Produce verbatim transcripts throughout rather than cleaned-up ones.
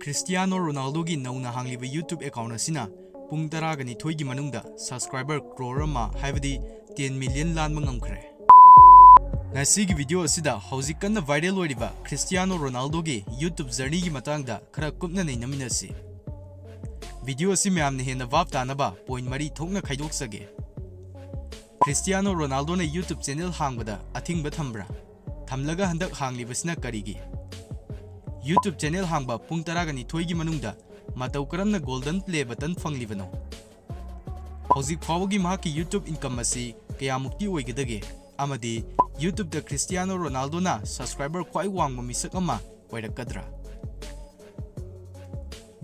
Cristiano ꯔꯣꯅꯥꯜꯗꯣꯒꯤ ꯅꯧꯅ ꯍꯥꯡꯂꯤꯕ YouTube account ꯑꯁꯤꯅ ꯄꯨꯡ ꯇꯔꯥꯒ ꯅꯤꯊꯣꯏꯒꯤ ꯃꯅꯨꯡꯗ subscriber crore ꯑꯃ, ꯍꯥꯏꯕꯗꯤ ten million ꯂꯥꯟꯕ ꯉꯝꯈ꯭ꯔꯦ꯫ ꯉꯁꯤꯒꯤ video ꯑꯁꯤꯗ ꯍꯧꯖꯤꯛ ꯀꯟꯅ viral ꯑꯣꯏꯔꯤꯕ ꯈ꯭ꯔꯤꯁꯇꯤꯌꯥꯅꯣ ꯔꯣꯅꯥꯜꯗꯣꯒꯤ YouTube journeyꯒꯤ ꯃꯇꯥꯡꯗ ꯈꯔ ꯀꯨꯞꯅ ꯅꯩꯅꯃꯤꯟꯅꯁꯤ꯫ Video ꯑꯁꯤ ꯃꯌꯥꯝꯅ ꯍꯦꯟꯅ ꯚꯥꯞ ꯇꯥꯅꯕ point ꯃꯔꯤ ꯊꯣꯛꯅ ꯈꯥꯏꯗꯣꯛꯆꯒꯦ꯫ ꯈ꯭ꯔꯤꯁꯇꯤꯌꯥꯅꯣ ꯔꯣꯅꯥꯜꯗꯣꯅ YouTube channel ꯍꯥꯡꯕꯗ ꯑꯊꯤꯡꯕ ꯊꯝꯕ꯭ꯔꯥ? ꯊꯝꯂꯒ ꯍꯟꯗꯛ ꯍꯥꯡꯂꯤꯕꯁꯤꯅ ꯀꯔꯤꯒꯤ? YouTube channel ꯍꯥꯡꯕ ꯄꯨꯡ ꯇꯔꯥꯒ ꯅꯤꯊꯣꯏꯒꯤ ꯃꯅꯨꯡꯗ ꯃꯇꯧ ꯀꯔꯝꯅ golden play button ꯐꯪꯂꯤꯕꯅꯣ? ꯍꯧꯖꯤꯛ ꯐꯥꯎꯕꯒꯤ ꯃꯍꯥꯛꯀꯤ YouTube income ꯑꯁꯤ ꯀꯌꯥꯃꯨꯛꯇꯤ ꯑꯣꯏꯒꯗꯒꯦ? ꯑꯃꯗꯤ YouTubeꯇ ꯈ꯭ꯔꯤꯁꯇꯤꯌꯥꯅꯣ ꯔꯣꯅꯥꯜꯗꯣꯅ subscriber ꯈ꯭ꯋꯥꯏ ꯋꯥꯡꯕ ꯃꯤꯁꯛ ꯑꯃ ꯑꯣꯏꯔꯛꯀꯗ꯭ꯔꯥ?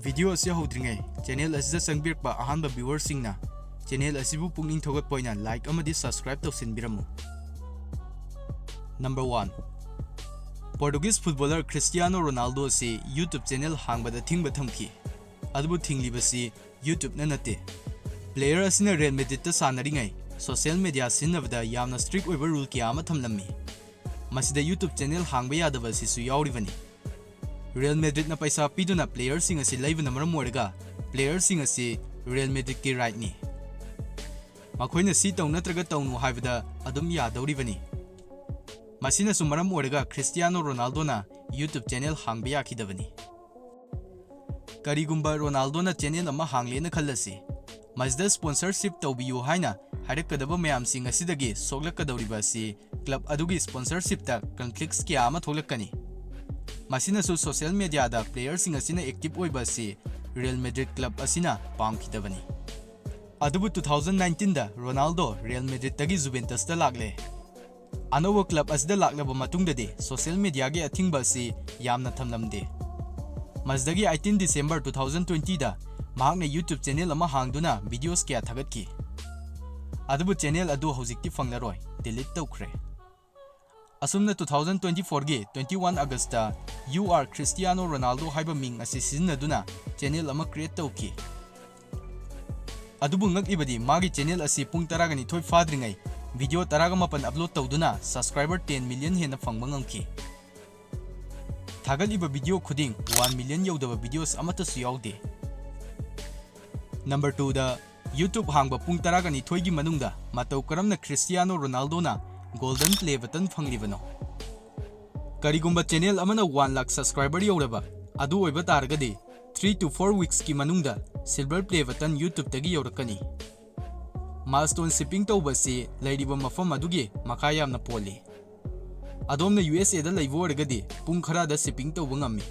Video ꯑꯁꯤ ꯍꯧꯗ꯭ꯔꯤꯉꯩ channel ꯑꯁꯤꯗ ꯆꯪꯕꯤꯔꯛꯄ ꯑꯍꯥꯟꯕ viewerꯁꯤꯡꯅ channel ꯑꯁꯤꯕꯨ ꯄꯨꯛꯅꯤꯡ ꯊꯧꯒꯠꯄ ꯑꯣꯏꯅ like ꯑꯃꯗꯤ subscribe ꯇꯧꯁꯤꯟꯕꯤꯔꯝꯃꯨ꯫ Number one, Portuguese footballer Cristiano Ronaldo ꯑꯁꯤ YouTube channel ꯍꯥꯡꯕꯗ ꯊꯤꯡꯕ ꯊꯝꯈꯤ꯫ ꯑꯗꯨꯕꯨ ꯊꯤꯡꯂꯤꯕꯁꯤ YouTubeꯅ ꯅꯠꯇꯦ꯫ Player ꯑꯁꯤꯅ Real Madridꯇ ꯁꯥꯟꯅꯔꯤꯉꯩ social media ꯁꯤꯖꯤꯟꯅꯕꯗ ꯌꯥꯝꯅ strict ꯑꯣꯏꯕ rule ꯀꯌꯥ ꯑꯃ ꯊꯝꯂꯝꯃꯤ꯫ ꯃꯁꯤꯗ YouTube channel ꯍꯥꯡꯕ ꯌꯥꯗꯕ ꯑꯁꯤꯁꯨ ꯌꯥꯎꯔꯤꯕꯅꯤ꯫ Real Madridꯅ ꯄꯩꯁꯥ ꯄꯤꯗꯨꯅ playerꯁꯤꯡ ꯑꯁꯤ ꯂꯩꯕꯅ ꯃꯔꯝ ꯑꯣꯏꯔꯒ playerꯁꯤꯡ ꯑꯁꯤ Real Madridꯀꯤ rightꯅꯤ꯫ ꯃꯈꯣꯏꯅ ꯁꯤ ꯇꯧ ꯅꯠꯇ꯭ꯔꯒ ꯇꯧꯅꯨ ꯍꯥꯏꯕꯗ ꯑꯗꯨꯝ ꯌꯥꯗꯧꯔꯤꯕꯅꯤ꯫ ꯃꯁꯤꯅꯁꯨ ꯃꯔꯝ ꯑꯣꯏꯔꯒ ꯈ꯭ꯔꯤꯁꯇꯤꯌꯥꯅꯣ ꯔꯣꯅꯥꯜꯗꯣꯅ YouTube channel ꯍꯥꯡꯕ ꯌꯥꯈꯤꯗꯕꯅꯤ꯫ ꯀꯔꯤꯒꯨꯝꯕ ꯔꯣꯅꯥꯜꯗꯣꯅ channel ꯑꯃ ꯍꯥꯡꯂꯦꯅ ꯈꯜꯂꯁꯤ꯫ ꯃꯁꯤꯗ sponsorship ꯇꯧꯕꯤꯌꯨ ꯍꯥꯏꯅ ꯍꯥꯏꯔꯛꯀꯗꯕ ꯃꯌꯥꯝꯁꯤꯡ ꯑꯁꯤꯗꯒꯤ ꯁꯣꯛꯂꯛꯀꯗꯧꯔꯤꯕ ꯑꯁꯤ club ꯑꯗꯨꯒꯤ sponsorshipꯇ conflicts ꯀꯌꯥ ꯑꯃ ꯊꯣꯛꯂꯛꯀꯅꯤ꯫ ꯃꯁꯤꯅꯁꯨ social mediaꯗ playerꯁꯤꯡ ꯑꯁꯤꯅ active ꯑꯣꯏꯕ ꯑꯁꯤ Real Madrid club ꯑꯁꯤꯅ ꯄꯥꯝꯈꯤꯗꯕꯅꯤ꯫ ꯑꯗꯨꯕꯨ two thousand nineteenꯗ ꯔꯣꯅꯥꯜꯗꯣ Real Madridꯇꯒꯤ Juventusꯇ ꯂꯥꯛꯂꯦ꯫ ꯑꯅꯧꯕ club ꯑꯁꯤꯗ ꯂꯥꯛꯂꯕ ꯃꯇꯨꯡꯗꯗꯤ social mediaꯒꯤ ꯑꯊꯤꯡꯕ ꯑꯁꯤ ꯌꯥꯝꯅ ꯊꯝꯂꯝꯗꯦ꯫ ꯃꯁꯤꯗꯒꯤ eighteen December two thousand twentyꯗ ꯃꯍꯥꯛꯅ YouTube channel ꯑꯃ ꯍꯥꯡꯗꯨꯅ videos ꯀꯌꯥ ꯊꯥꯒꯠꯈꯤ꯫ ꯑꯗꯨꯕꯨ channel ꯑꯗꯨ ꯍꯧꯖꯤꯛꯇꯤ ꯐꯪꯂꯔꯣꯏ, delete ꯇꯧꯈ꯭ꯔꯦ꯫ ꯑꯁꯨꯝꯅ two thousand twenty fourꯒꯤ twenty one Augustꯇ "You are Cristiano Ronaldo" ꯍꯥꯏꯕ ꯃꯤꯡ ꯑꯁꯤ ꯁꯤꯖꯤꯟꯅꯗꯨꯅ channel ꯑꯃ create ꯇꯧꯈꯤ꯫ ꯑꯗꯨꯕꯨ ꯉꯛꯂꯤꯕꯗꯤ ꯃꯥꯒꯤ channel ꯑꯁꯤ ꯄꯨꯡ ꯇꯔꯥꯒ ꯅꯤꯊꯣꯏ ꯐꯥꯗ꯭ꯔꯤꯉꯩ video ꯇꯔꯥꯒ ꯃꯥꯄꯟ upload ꯇꯧꯗꯨꯅ subscriber ten million ꯍꯦꯟꯅ ꯐꯪꯕ ꯉꯝꯈꯤ꯫ ꯊꯥꯒꯠꯂꯤꯕ video ꯈꯨꯗꯤꯡ one million ꯌꯧꯗꯕ videos ꯑꯃꯠꯇꯁꯨ ꯌꯥꯎꯗꯦ꯫ Number twoꯗ, YouTube ꯍꯥꯡꯕ ꯄꯨꯡ ꯇꯔꯥꯒ ꯅꯤꯊꯣꯏꯒꯤ ꯃꯅꯨꯡꯗ ꯃꯇꯧ ꯀꯔꯝꯅ ꯈ꯭ꯔꯤꯁꯇꯤꯌꯥꯅꯣ ꯔꯣꯅꯥꯜꯗꯣꯅ Golden Play Button ꯐꯪꯂꯤꯕꯅꯣ? ꯀꯔꯤꯒꯨꯝꯕ channel ꯑꯃꯅ one lakh subscriber ꯌꯧꯔꯕ ꯑꯗꯨ ꯑꯣꯏꯕ ꯇꯥꯔꯒꯗꯤ, three to four weeksꯀꯤ ꯃꯅꯨꯡꯗ Silver Play Button YouTubeꯇꯒꯤ ꯌꯧꯔꯛꯀꯅꯤ꯫ Milestone shipping ꯇꯧꯕ ꯑꯁꯤ ꯂꯩꯔꯤꯕ ꯃꯐꯝ ꯑꯗꯨꯒꯤ ꯃꯈꯥ ꯌꯥꯝꯅ ꯄꯣꯜꯂꯤ꯫ ꯑꯗꯣꯝꯅ USAꯗ ꯂꯩꯕ ꯑꯣꯏꯔꯒꯗꯤ, ꯄꯨꯡ ꯈꯔꯗ shipping ꯇꯧꯕ ꯉꯝꯃꯤ꯫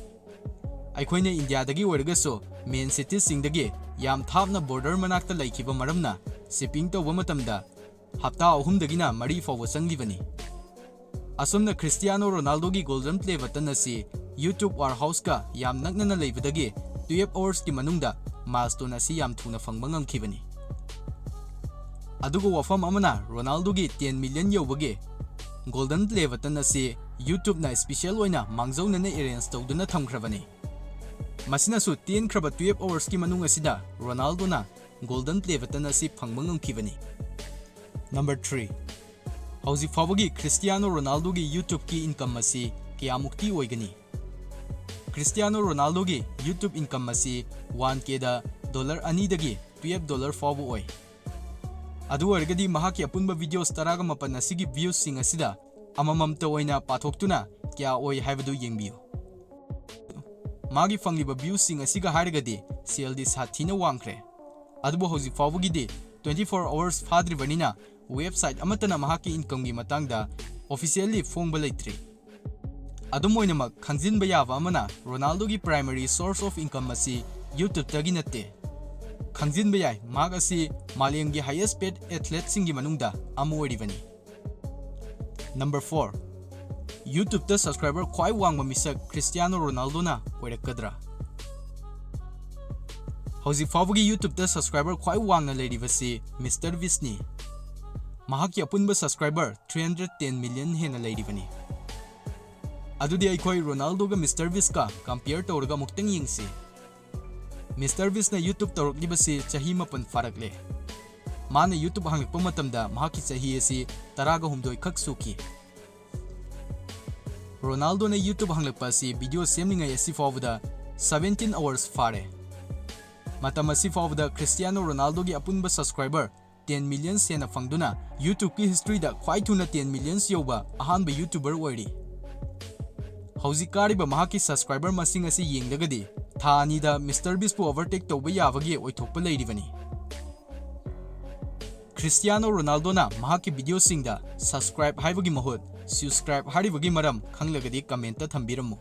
ꯑꯩꯈꯣꯏꯅ ꯏꯟꯗꯤꯌꯥꯗꯒꯤ ꯑꯣꯏꯔꯒꯁꯨ, main citiesꯁꯤꯡꯗꯒꯤ ꯌꯥꯝ ꯊꯥꯞꯅ border ꯃꯅꯥꯛꯇ ꯂꯩꯈꯤꯕ ꯃꯔꯝꯅ, shipping ꯇꯧꯕ ꯃꯇꯝꯗ ꯍꯞꯇꯥ ꯑꯍꯨꯝꯗꯒꯤꯅ ꯃꯔꯤ ꯐꯥꯎꯕ ꯆꯪꯂꯤꯕꯅꯤ꯫ ꯑꯁꯨꯝꯅ ꯈ꯭ꯔꯤꯁꯇꯤꯌꯥꯅꯣ ꯔꯣꯅꯥꯜꯗꯣꯒꯤ Golden Play Button ꯑꯁꯤ YouTube warehouseꯀ ꯌꯥꯝ ꯅꯛꯅꯅ ꯂꯩꯕꯗꯒꯤ, twelve hoursꯀꯤ ꯃꯅꯨꯡꯗ milestone ꯑꯁꯤ ꯌꯥꯝ ꯊꯨꯅ ꯐꯪꯕ ꯉꯝꯈꯤꯕꯅꯤ꯫ ꯑꯗꯨꯒ ꯋꯥꯐꯝ ꯑꯃꯅ, ꯔꯣꯅꯥꯜꯗꯣꯒꯤ ten million ꯌꯧꯕꯒꯤ Golden Play Button ꯑꯁꯤ YouTubeꯅ special ꯑꯣꯏꯅ ꯃꯥꯡꯖꯧꯅꯅ arrange ꯇꯧꯗꯨꯅ ꯊꯝꯈ꯭ꯔꯕꯅꯤ꯫ ꯃꯁꯤꯅꯁꯨ ꯇꯦꯟꯈ꯭ꯔꯕ twelve hoursꯀꯤ ꯃꯅꯨꯡ ꯑꯁꯤꯗ ꯔꯣꯅꯥꯜꯗꯣꯅ Golden Play Button ꯑꯁꯤ ꯐꯪꯕ ꯉꯝꯈꯤꯕꯅꯤ꯫ Number three, ꯍꯧꯖꯤꯛ ꯐꯥꯎꯕꯒꯤ ꯈ꯭ꯔꯤꯁꯇꯤꯌꯥꯅꯣ ꯔꯣꯅꯥꯜꯗꯣꯒꯤ YouTubeꯀꯤ income ꯑꯁꯤ ꯀꯌꯥꯃꯨꯛꯇꯤ ꯑꯣꯏꯒꯅꯤ? ꯈ꯭ꯔꯤꯁꯇꯤꯌꯥꯅꯣ ꯔꯣꯅꯥꯜꯗꯣꯒꯤ YouTube income ꯑꯁꯤ one Kꯗ dollar ꯑꯅꯤꯗꯒꯤ twelve dollar ꯐꯥꯎꯕ ꯑꯣꯏ꯫ ꯑꯗꯨ ꯑꯣꯏꯔꯒꯗꯤ ꯃꯍꯥꯛꯀꯤ ꯑꯄꯨꯟꯕ videos ꯇꯔꯥꯒ ꯃꯥꯄꯟ ꯑꯁꯤꯒꯤ viewsꯁꯤꯡ ꯑꯁꯤꯗ ꯑꯃꯃꯝꯇ ꯑꯣꯏꯅ ꯄꯥꯊꯣꯛꯇꯨꯅ ꯀꯌꯥ ꯑꯣꯏ ꯍꯥꯏꯕꯗꯨ ꯌꯦꯡꯕꯤꯌꯨ꯫ ꯃꯥꯒꯤ ꯐꯪꯂꯤꯕ viewsꯁꯤꯡ ꯑꯁꯤꯒ ꯍꯥꯏꯔꯒꯗꯤ ꯁꯦꯜꯗꯤ ꯁꯥꯊꯤꯅ ꯋꯥꯡꯈ꯭ꯔꯦ꯫ ꯑꯗꯨꯕꯨ ꯍꯧꯖꯤꯛ ꯐꯥꯎꯕꯒꯤꯗꯤ twenty four hours ꯐꯥꯗ꯭ꯔꯤꯕꯅꯤꯅ website ꯑꯃꯠꯇꯅ ꯃꯍꯥꯛꯀꯤ incomeꯒꯤ ꯃꯇꯥꯡꯗ officially ꯐꯣꯡꯕ ꯂꯩꯇ꯭ꯔꯤ꯫ ꯑꯗꯨꯝ ꯑꯣꯏꯅꯃꯛ, ꯈꯪꯖꯤꯟꯕ ꯌꯥꯕ ꯑꯃꯅ, ꯔꯣꯅꯥꯜꯗꯣꯒꯤ primary source of income ꯑꯁꯤ YouTubeꯇꯒꯤ ꯅꯠꯇꯦ꯫ ꯈꯪꯖꯤꯟꯕ ꯌꯥꯏ, ꯃꯍꯥꯛ ꯑꯁꯤ ꯃꯥꯂꯦꯝꯒꯤ highest paid athleteꯁꯤꯡꯒꯤ ꯃꯅꯨꯡꯗ ꯑꯃ ꯑꯣꯏꯔꯤꯕꯅꯤ꯫ Number four, YouTubeꯇ subscriber ꯈ꯭ꯋꯥꯏ ꯋꯥꯡꯕ ꯃꯤꯁꯛ ꯈ꯭ꯔꯤꯁꯇꯤꯌꯥꯅꯣ ꯔꯣꯅꯥꯜꯗꯣꯅ ꯑꯣꯏꯔꯛꯀꯗ꯭ꯔꯥ? ꯍꯧꯖꯤꯛ ꯐꯥꯎꯕꯒꯤ YouTubeꯇ subscriber ꯈ꯭ꯋꯥꯏ ꯋꯥꯡꯅ ꯂꯩꯔꯤꯕꯁꯤ Mister Beastꯅꯤ꯫ ꯃꯍꯥꯛꯀꯤ ꯑꯄꯨꯟꯕ subscriber three hundred ten million ꯍꯦꯟꯅ ꯂꯩꯔꯤꯕꯅꯤ꯫ ꯑꯗꯨꯗꯤ ꯑꯩꯈꯣꯏ ꯔꯣꯅꯥꯜꯗꯣꯒ Mister Beastꯀ compare ꯇꯧꯔꯒ ꯑꯃꯨꯛꯇꯪ ꯌꯦꯡꯁꯤ꯫ Mister Beastꯅ YouTube ꯇꯧꯔꯛꯂꯤꯕꯁꯤ ꯆꯍꯤ ꯃꯥꯄꯟ ꯐꯥꯔꯛꯂꯦ꯫ ꯃꯥꯅ YouTube ꯍꯥꯡꯂꯛꯄ ꯃꯇꯝꯗ ꯃꯍꯥꯛꯀꯤ ꯆꯍꯤ ꯑꯁꯤ ꯇꯔꯥꯒ ꯍꯨꯝꯗꯣꯏ ꯈꯛ ꯁꯨꯈꯤ꯫ ꯔꯣꯅꯥꯜꯗꯣꯅ YouTube ꯍꯥꯡꯂꯛꯄ ꯑꯁꯤ video ꯁꯦꯝꯂꯤꯉꯩ ꯑꯁꯤ ꯐꯥꯎꯕꯗ seventeen hours ꯐꯥꯔꯦ꯫ ꯃꯇꯝ ꯑꯁꯤ ꯐꯥꯎꯕꯗ ꯈ꯭ꯔꯤꯁꯇꯤꯌꯥꯅꯣ ꯔꯣꯅꯥꯜꯗꯣꯒꯤ ꯑꯄꯨꯟꯕ subscriber ten millions ꯍꯦꯟꯅ ꯐꯪꯗꯨꯅ YouTubeꯀꯤ historyꯗ ꯈ꯭ꯋꯥꯏ ꯊꯨꯅ ten millions ꯌꯧꯕ ꯑꯍꯥꯟꯕ YouTuber ꯑꯣꯏꯔꯤ꯫ ꯍꯧꯖꯤꯛ ꯀꯥꯔꯤꯕ ꯃꯍꯥꯛꯀꯤ subscriber ꯃꯁꯤꯡ ꯑꯁꯤ ꯌꯦꯡꯂꯒꯗꯤ ꯊꯥ ꯑꯅꯤꯗ MrBeastꯄꯨ overtake ꯇꯧꯕ ꯌꯥꯕꯒꯤ ꯑꯣꯏꯊꯣꯛꯄ ꯂꯩꯔꯤꯕꯅꯤ꯫ ꯈ꯭ꯔꯤꯁꯇꯤꯌꯥꯅꯣ ꯔꯣꯅꯥꯜꯗꯣꯅ ꯃꯍꯥꯛꯀꯤ videoꯁꯤꯡꯗ subscribe ꯍꯥꯏꯕꯒꯤ ꯃꯍꯨꯠ subscribe ꯍꯥꯏꯔꯤꯕꯒꯤ ꯃꯔꯝ ꯈꯪꯂꯒꯗꯤ commentꯇ ꯊꯝꯕꯤꯔꯝꯃꯨ꯫